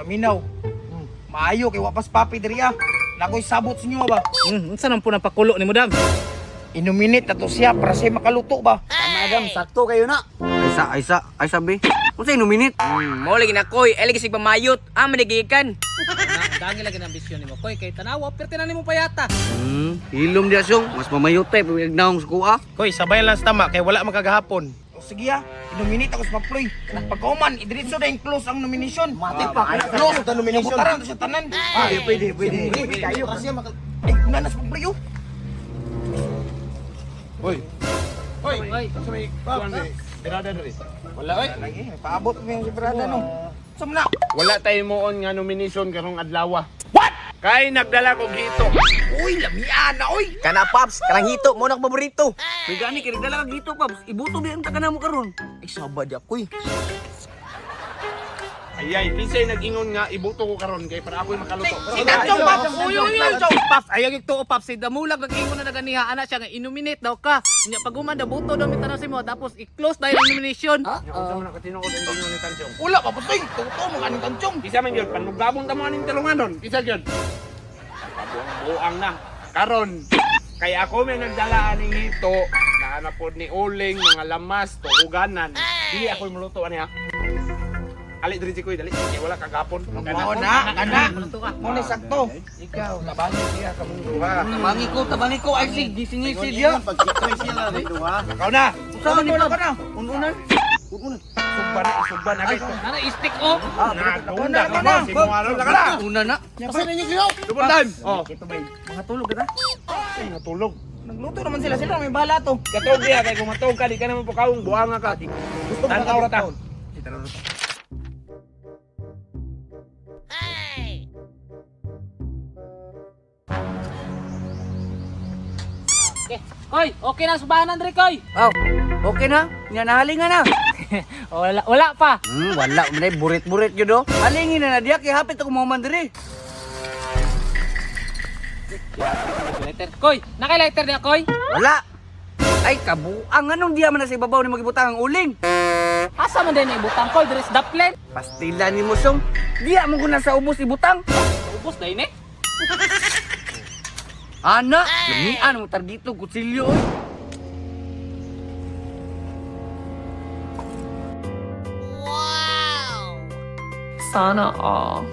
Paminaw. Maayo kay wapas papi diri ah. Nakoy sabot sa inyo ba? Unsa nang po nang pakulo ni mo dam? Inuminit na to siya para siya makaluto ba? Tama Adam, sakto kayo na. Ay sa, ay sabi. Unsa inuminit? Mo lagi na koy, ay lagi sig pamayot. Ah, manigikan. Dangi lagi ng ambisyon nimo koy kay tanawa perti na nimo payata. Hilom diya siyong. Mas mamayutay pag naong sa kuha. Koy, sabay lang sa tama kay wala man kagahapon. O sige ah, inuminit ako sa paploy. Pagkauman, idiretso na yung close ang nomination. Mati pa. Close the nomination. Butaran to siya tanan. Ah, pwede, pwede. Kayo. Ay, nanas paploy oh. Hoy. Hoy, Hoy. sa may kuan di. Birada diri. Wala oy. Lagi, may paabot mo yung si Brada no. Sumna. Wala tayo moon nga nomination karong adlaw. What? Kay nagdala ko gito. Uy, lamian na oy. Kana Paps, kanang hito mo na akong paborito. May gani kay nagdala kag dito, Paps. Ibuto biya ang takan mo karon. Ay sabad ako eh. Ayay, kinsay nag-ingon nga ibuto ko karon kay para ako'y makaluto. Si Tanchong, Paps. Uy, uy, uy. Paps, ayaw yung tuo, Paps. Si Damulag, nag-ingon na naganiha. Ana siya nga, inuminate daw ka. Nya, pag umanda, buto daw mitanaw si mo. Tapos, i-close dahil ang nomination. Unsa man nakatinuod ang ingon ni Tanchong? Wala pa putoy. Tuto mo kaning Tanchong. Isa man gyud panugabong ta mo aning tulunganon. Isa gyud. Buang na. Karon kay ako may nagdala aning hito, naana pod ni uling, mga lamas, tuuganan. Dili ako'y muluto ani ha. Ali diri si Kuy, dali. Kay wala kagapon. Mao na, kana. Maluto ka. Mo ni sakto. Ikaw, tabangi siya kamong duha. Tabangi ko, tabangi ko. Ay sig, gisingisi diya. Pag-ikoy siya lang rin duha. Ikaw na. Unsa ni Wala Paps? ka na. Ununan. Sugba na, isugba na guys. Ana, stick oh. Nagunda Wala ka na. na. Simuha na ka na. Una na. Double time. Oh, Mga tulog ka na. ay, natulog. Nagluto naman sila. Sila may bahala to. Katog diya kay kung matog ka di ka naman pukawong buanga ka. Gusto mo Tanaw ra ta. Okay. Koy, okay na subahan Andre, Koy. Aw, okay na. Nya nahalingan na. Wala, wala pa. Wala man ay burit-burit gyud oh. Halingin na na diya kay hapit ako mo man diri. Lighter. Koy, naka-lighter niya, Koy. Wala. Ay kabuang anong diya man na sa ibabaw ni magibutang ang uling. Asa man din na ibutang, Koy? Diri sa daplen. Pastila ni mo song. Diya mo ko na sa ubos ibutang. Ubos na ini. Ana, lamian mo targito kutsilyo oy. Sana all.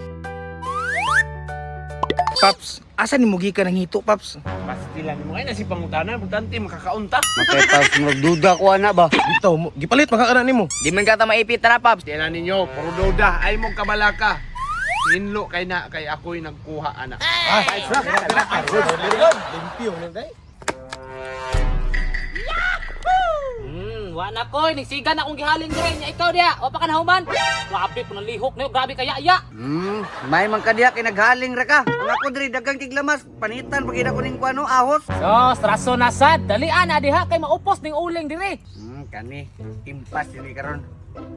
Paps, asa ni mugi ka ng hito, Paps? Pastila nimo ay nasi pangutana, importante makakaunta. Matay Paps, magduda ko ana ba. Bitaw mo, gipalit makakana nimo. Di man ka ta maipit na Paps. Di na ninyo, puro duda, ay mo kabalaka. Hinlo kay na kay ako'y nagkuha ana. Wa na koy, nagsiga na akong gihalin dire nya ikaw diha. Wa pa ka nahuman. Grabe po ng lihok niyo, grabe kaya ya. May man ka diya kay naghaling ra ka. Ang ako diri dagang tiglamas, panitan pagida ko ning kuano ahos. So, raso na sad. Dali ana diha kay maupos ning uling dire. Kani impas dili karon.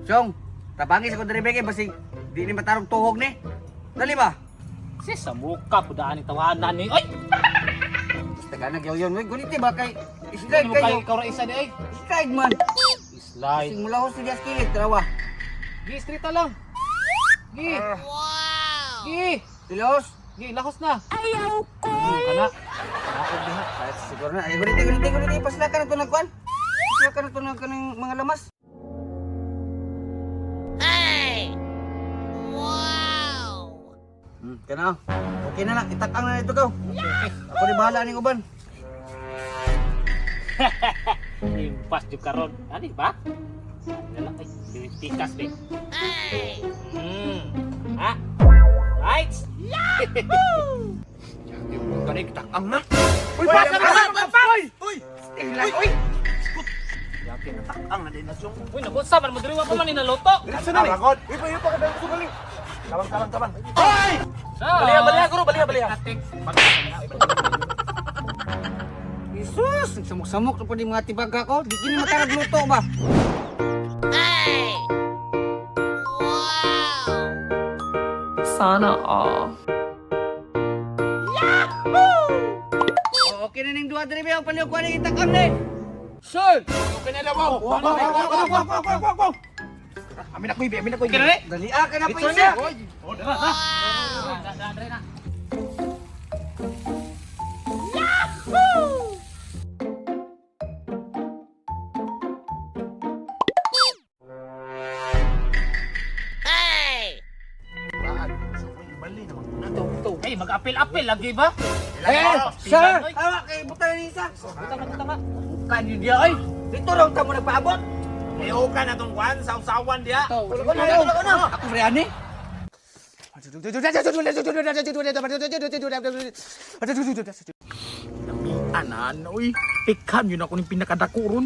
Song, tabangis ako diri kay basig di ni matarong tuhog ni. Dali ba? Si sa muka pudaan ni tawanan ni. Oy, Basta ka nagyoyon, oy, guniti ba kay slide mo kay kayo. ikaw ra isa di ay. Slide man. Slide. Sing mula ko si Dias Kilit, trawa. Gi street lang. Gi. Wow. Gi. Tilos. Gi, lahos na. Ayaw ko. Kana. Ako diha. Ay, siguro na. Ay, guniti, guniti, guniti. Pasla ka na ito nagkuan. Pasla ka na ito nagkuan ng mga lamas. Wow! Kana. Okay na na. Itakang na ito ka. Ako ni bahala ning uban. Impas jud karon. Ani ba? Ano lang ay tikas be. Ha? Right. Yung kani kitakang na. Uy, Paps! Paps! Uy! Tingnan, uy! Kitakang na din na siyong. Uy, nagunsa man mo diri wa pa man ni naluto. Asa na ni? Uy, pa pa ka sugali. Tabang tabang tabang. So, Baliha, baliha, guro, baliha, baliha. Atik. Jesus, nagsamok-samok na po di mga tibaga ko. Di kini matarag luto ba? Sana all. Oh, okay na ning duha diri ba ang palihog kuan ning itakang ni. Sir! Okay na daw. Wow, wow, wow, wow, wow, wow, wow, wow. Amin ako, ibi, amin ako. Okay na ni. Dali ah, kay na pa isa. Hey, mag-apil-apil lagi ba? Eh, sir, awa kay butang ni isa. Butang na, butang na. Bukan yun dia oy. Dito raw ta mo nagpaabot. Ayaw ka na tong kuan, sausawan diya. Wala na, wala na. Ako rin ani. Anan, oy. Pikam yun ako ning pinakadako ron.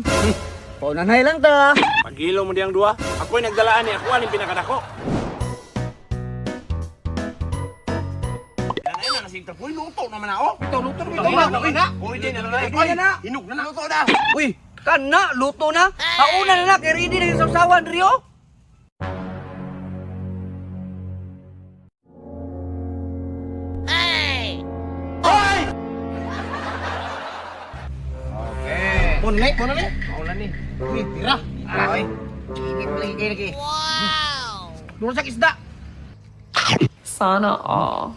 Paunanay lang ta. Pagilo mo diyang duha. Ako'y nagdalaan ni ako aning pinakadako. Nanay na kasing tapoy luto naman ako. Ito, luto na Luto ito. na. Pwede na na. Pwede na. Hinog na na. Luto na. Uy, kana luto na. Hauna na na kay ready na yung sausawan Rio. Muna, muna ni. Mauna ni. Uy, tira. Ay, init lagi kay lagi. Doon sa isda. Sana all.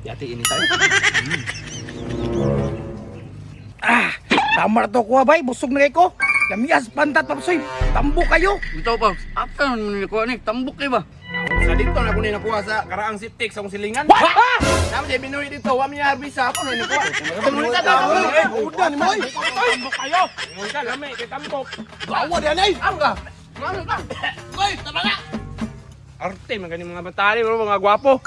Yati ini tayo. Ah, tama na to kuha bay, busog na kay ko. Lamias pantat papsoy. Tambo kayo. Bitaw pa, after man ni kuha ni tambok kay ba? Sa dito na ko ni nakuha sa karaang septic sa akong silingan. Naman siya binuhi dito, wa mi harvest sa ako na nakuha. Tumulit na, tumulit. Udan mo, oy. Tambok kayo. Ingon ka lami kay tambok. Gawa di anay. Am ka. Ano ka? Hoy, tama na. Arte man ganing mga batari bro, mga gwapo.